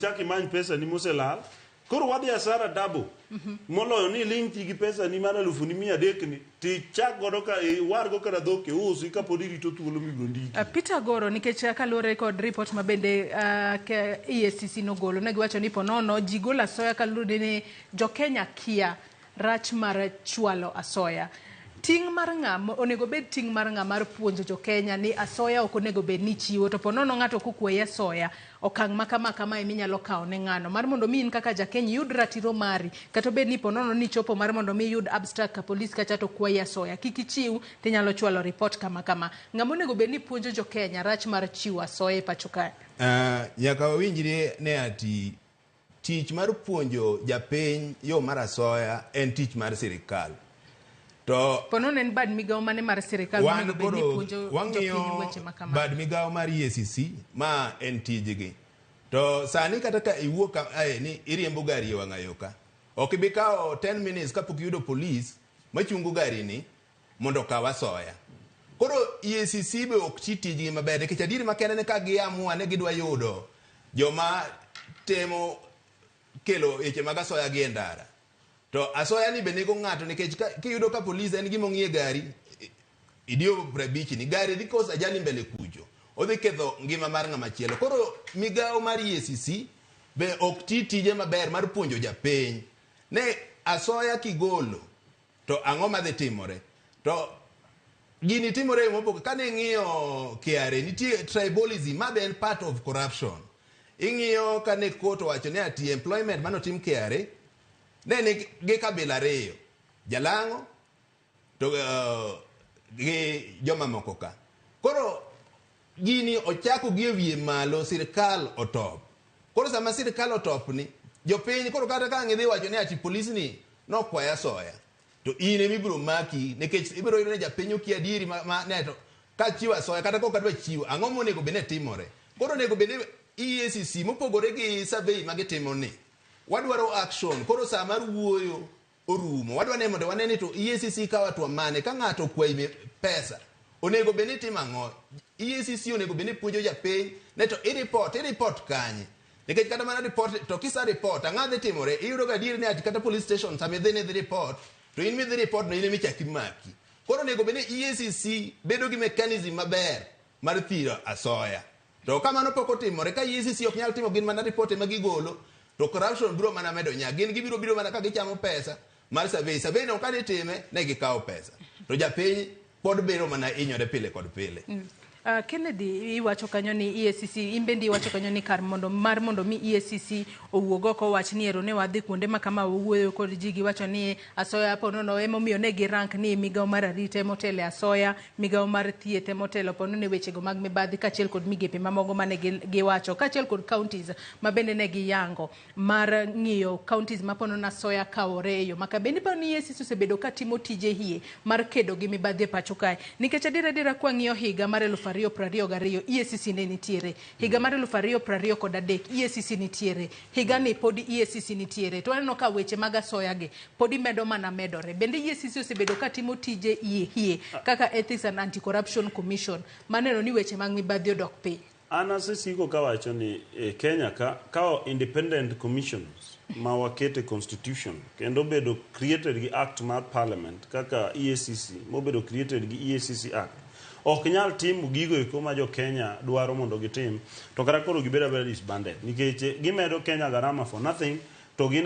Chak imany pesa ni moselal. Koro wadhi asara double. Moloyo ni iling' thi gi pesa ni mar alufu ni 300 ni tichak godo ka iwar go kata dhok iusi kapod irito thuolo mibiro ndiki. Peter Goro, nikech kaluwore kod report ma bende ke EACC nogolo, ne giwacho ni ponono ji golo asoya kaluwore ni jo Kenya kia rach mar chwalo asoya. Ting' mar ng'a onego bed ting' mar ng'a mar puonjo jo Kenya ni asoya ok onego bed ni chiwo to ponono ng'ato kokwayi asoya okang' ma kama kama ema inyalo kawo ne ng'ano mar mondo mi in kaka ja Kenya iyud ratiro mari kata obed ni ponono ni chopo mar mondo mi iyud abstract ka polis kacha to kwayi asoya kik ichiw tinyalo chwalo report kama kama. Ng'ama onego bed ni puonjo jo Kenya rach mar chiwo asoya e pacho kae? Nyaka wawinjre ne ati Tich mar puonjo japiny yo mar asoya en tich mar sirikal. To Ponono en bad migawo mane mar sirikal wan monego bed ni koro puonjo jopiny wang'iyo weche ma kamago? bad migawo mar EACC ma en tijgi. To sani kata ka iwuok ka ae ni iriembo gari e wang'a yo ka, ok ibi kawo 10 minutes kapok iyudo polis machungo gari ni mondo okaw asoya. Koro EACC be ok ti tijgi maber nikech adieri makende ni ka giamua ni gidwa yudo joma temo kelo weche mag asoya gi e ndara to asoya ni be nego ng'ato nikech kiyudo ka polis en gima ong'iye gari idiyo 50 ni gari dhi koso ajali mbele kucho odhi ketho ngima mar ng'ama chielo. Koro migawo mar EACC be ok ti tije maber mar puonjo japiny ne asoya kigolo To ang'o madhi timore? To gini timore e mopogore. Kane ing'iyo KRA, nitie tribalism, ma be en part of corruption. Ing'iyo kane court owacho ni ati employment mane otim KRA, ne ni gi kabila ariyo, Jalang'o to gi joma moko ka. Koro gini ochako gi e wiye malo, sirkal otop. Koro sama sirkal otop ni, jopiny koro kata ka ang' idhi wacho ni ati polis ni nokwaya asoya, to in ema ibiro maki nikech ibiro yudo ni japiny okia adieri ma, ma ne to kachiwo asoya kata kok adwa chiwo, ang'o monego bed ni timore? Koro onego bed ni EACC mopogore gi survey ma gitimo ni, wadwaro action. Koro saa mar wuoyo orumo. Wadwa ni mondo wane ni to EACC kawo hatua mane ka ng'ato okwayi pesa onego bed ni itimo ang'o? EACC onego bed ni puonjo japiny ne to i-report, i-report kanye? Nikech kata mana report to kisa report ang'o dhi timore? Iyudo ga adier ni ati kata police station sama idhi ni idhi report to in midhi report no in ema ichak imaki. Koro onego bed ni EACC bedo gi mechanism maber mar thiro asoya. To ka mano pok otimore, ka EACC ok nyal timo gin mana report ema gigolo, to corruption biro mana medo nya. Gin gibiro biro mana ka gichamo pesa mar survey. Survey no kane itime, ne gikawo pesa. To japiny pod biro mana hinyore pile kod pile. Kennedy, iwacho kanyo ni EACC, in bende iwacho kanyo ni kar mondo mar mondo mi EACC owuog oko owach ni ero ne wadhi kuonde ma kama wawuoyo kod ji giwacho ni asoya ponono emomiyo ne gi rank ni migawo mar arita emotelo e asoya, migawo mar thieth emotelo ponono e wechego mag mibadhi kaachiel kod migepe mamoko mane giwacho kaachiel kod counties ma bende ne giyango mar ng'iyo counties ma ponono asoya kawore e yo maka. Bende iparo ni EACC osebedo ka timo tije hie mar kedo gi mibadhi e pacho kae? Nikech adier adiera kwang'iyo higa mar 2022 EACC ne nitiere, higa mar 2023 EACC nitiere, higa ni pod EACC nitiere, to waneno ka weche mag asoya gi podi medo mana medore. Bende EACC osebedo ka timo tije hie hie kaka Ethics and Anti-Corruption Commission maneno ni weche mag mibadhi odok piny? An asesiko kawacho ni e Kenya ka, ka independent commissions ma waketo e constitution kendo obedo created gi act mar parliament kaka EACC mobedo created gi EACC Act ok nyal timo gigo eko ma jo Kenya dwaro mondo gitim to kata koro gibedo abeda disbanded nikech gimedo Kenya gharama for nothing to gin.